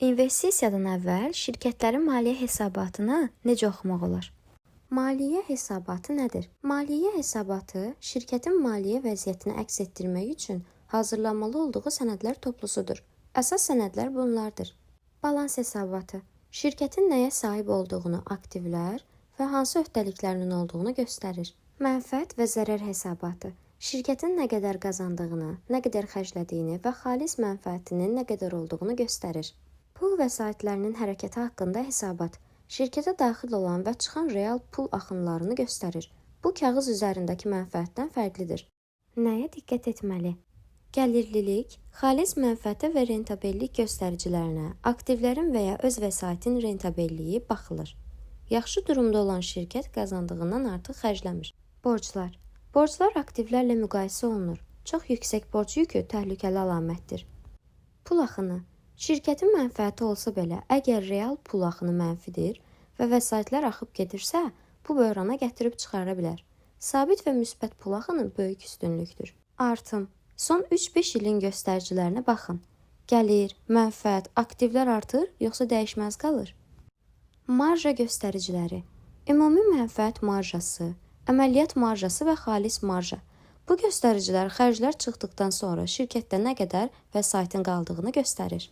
İnvestisiyadan əvvəl şirkətlərin maliyyə hesabatını necə oxumaq olar? Maliyyə hesabatı nədir? Maliyyə hesabatı şirkətin maliyyə vəziyyətini əks etdirmək üçün hazırlanmalı olduğu sənədlər toplusudur. Əsas sənədlər bunlardır: Balans hesabatı şirkətin nəyə sahib olduğunu, aktivlər və hansı öhdəliklərinin olduğunu göstərir. Mənfəət və zərər hesabatı şirkətin nə qədər qazandığını, nə qədər xərclədiyini və xalis mənfəətinin nə qədər olduğunu göstərir. Pul vəsaitlərinin hərəkəti haqqında hesabat şirkətə daxil olan və çıxan real pul axınlarını göstərir. Bu kağız üzərindəki mənfəətdən fərqlidir. Nəyə diqqət etməli? Gəlirlilik, xalis mənfəətə və rentabellik göstəricilərinə, aktivlərin və ya öz vəsaitin rentabelliyi baxılır. Yaxşı durumda olan şirkət qazandığından artıq xərcləmir. Borclar. Borclar aktivlərlə müqayisə olunur. Çox yüksək borc yükü təhlükəli əlamətdir. Pul axını. Şirkətin mənfəəti olsa belə, əgər real pul axını mənfidir və vəsaitlər axıb gedirsə, bu böhrana gətirib çıxara bilər. Sabit və müsbət pul axını böyük üstünlükdür. Artım. Son 3-5 ilin göstəricilərinə baxın. Gəlir, mənfəət, aktivlər artır, yoxsa dəyişməz qalır? Marja göstəriciləri. Ümumi mənfəət marjası, əməliyyat marjası və xalis marja. Bu göstəricilər xərclər çıxdıqdan sonra şirkətdə nə qədər vəsaitin qaldığını göstərir.